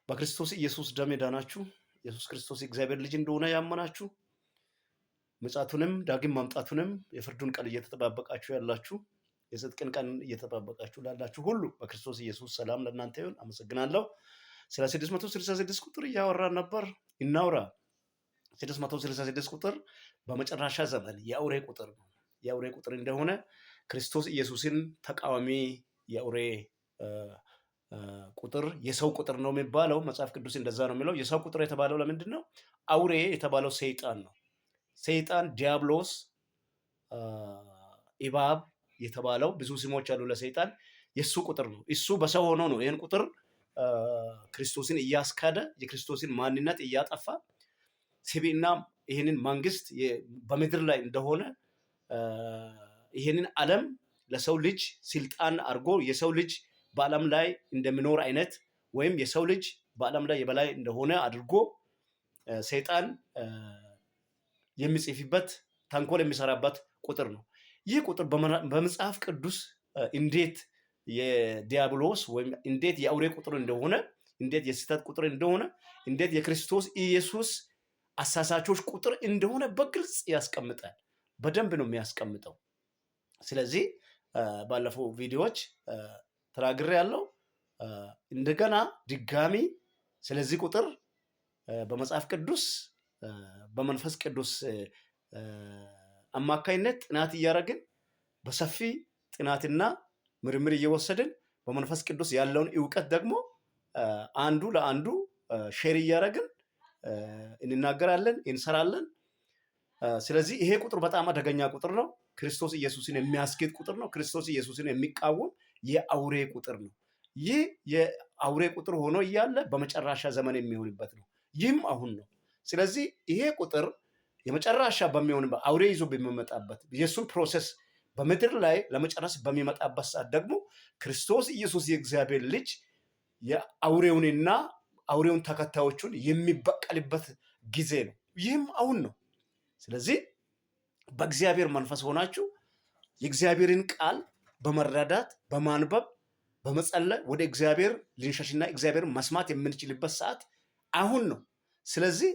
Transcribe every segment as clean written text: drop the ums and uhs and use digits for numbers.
በክርስቶስ ኢየሱስ ደም የዳናችሁ፣ ኢየሱስ ክርስቶስ የእግዚአብሔር ልጅ እንደሆነ ያመናችሁ፣ ምጽአቱንም ዳግም ማምጣቱንም የፍርዱን ቀን እየተጠባበቃችሁ ያላችሁ፣ የጽድቅን ቀን እየተጠባበቃችሁ ላላችሁ ሁሉ በክርስቶስ ኢየሱስ ሰላም ለእናንተ ይሁን። አመሰግናለሁ። ስለ 666 ቁጥር እያወራን ነበር። እናውራ። 666 ቁጥር በመጨረሻ ዘመን የአውሬ ቁጥር ነው። የአውሬ ቁጥር እንደሆነ፣ ክርስቶስ ኢየሱስን ተቃዋሚ የአውሬ ቁጥር፣ የሰው ቁጥር ነው የሚባለው። መጽሐፍ ቅዱስ እንደዛ ነው የሚለው። የሰው ቁጥር የተባለው ለምንድን ነው? አውሬ የተባለው ሰይጣን ነው። ሰይጣን፣ ዲያብሎስ፣ እባብ የተባለው፣ ብዙ ስሞች አሉ ለሰይጣን። የእሱ ቁጥር ነው። እሱ በሰው ሆኖ ነው ይህን ቁጥር ክርስቶስን እያስካደ፣ የክርስቶስን ማንነት እያጠፋ፣ ስብዕና ይህንን መንግስት በምድር ላይ እንደሆነ፣ ይህንን ዓለም ለሰው ልጅ ስልጣን አድርጎ የሰው ልጅ በዓለም ላይ እንደሚኖር አይነት ወይም የሰው ልጅ በዓለም ላይ የበላይ እንደሆነ አድርጎ ሰይጣን የሚጽፍበት፣ ተንኮል የሚሰራበት ቁጥር ነው። ይህ ቁጥር በመጽሐፍ ቅዱስ እንዴት የዲያብሎስ ወይም እንዴት የአውሬ ቁጥር እንደሆነ፣ እንዴት የስህተት ቁጥር እንደሆነ፣ እንዴት የክርስቶስ ኢየሱስ አሳሳቾች ቁጥር እንደሆነ በግልጽ ያስቀምጣል። በደንብ ነው የሚያስቀምጠው። ስለዚህ ባለፈው ቪዲዮዎች ተናግሬያለሁ። እንደገና ድጋሚ ስለዚህ ቁጥር በመጽሐፍ ቅዱስ በመንፈስ ቅዱስ አማካይነት ጥናት እያደረግን፣ በሰፊ ጥናትና ምርምር እየወሰድን፣ በመንፈስ ቅዱስ ያለውን እውቀት ደግሞ አንዱ ለአንዱ share እያደረግን እንናገራለን፣ እንሰራለን። ስለዚህ ይሄ ቁጥር በጣም አደገኛ ቁጥር ነው። ክርስቶስ ኢየሱስን የሚያስክድ ቁጥር ነው። ክርስቶስ ኢየሱስን የሚቃወም የአውሬ ቁጥር ነው። ይህ የአውሬ ቁጥር ሆኖ እያለ በመጨረሻ ዘመን የሚሆንበት ነው። ይህም አሁን ነው። ስለዚህ ይሄ ቁጥር የመጨረሻ በሚሆንበት፣ አውሬ ይዞ በሚመጣበት፣ የእሱን process በምድር ላይ ለመጨረስ በሚመጣበት ሰዓት ደግሞ ክርስቶስ ኢየሱስ የእግዚአብሔር ልጅ የአውሬውንና አውሬውን ተከታዮቹን የሚበቀልበት ጊዜ ነው። ይህም አሁን ነው። ስለዚህ በእግዚአብሔር መንፈስ ሆናችሁ የእግዚአብሔርን ቃል በመረዳት፣ በማንበብ፣ በመጸለይ ወደ እግዚአብሔር ልንሸሽና እግዚአብሔርን መስማት የምንችልበት ሰዓት አሁን ነው። ስለዚህ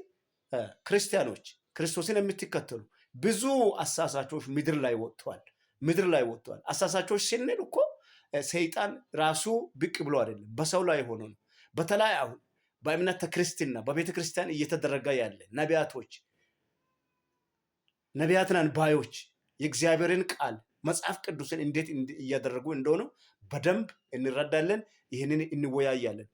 ክርስቲያኖች፣ ክርስቶስን የምትከተሉ፣ ብዙ አሳሳቾች ምድር ላይ ወጥተዋል። ምድር ላይ ወጥተዋል። አሳሳቾች ስንል እኮ ሰይጣን ራሱ ብቅ ብሎ አይደለም፣ በሰው ላይ ሆኖ ነው። በተለይ አሁን በእምነተ ክርስትና በቤተ ክርስቲያን እየተደረገ ያለ፣ ነቢያቶች፣ ነቢያት ነን ባዮች የእግዚአብሔርን ቃል መጽሐፍ ቅዱስን እንዴት እያደረጉ እንደሆነ በደንብ እንረዳለን። ይህንን እንወያያለን።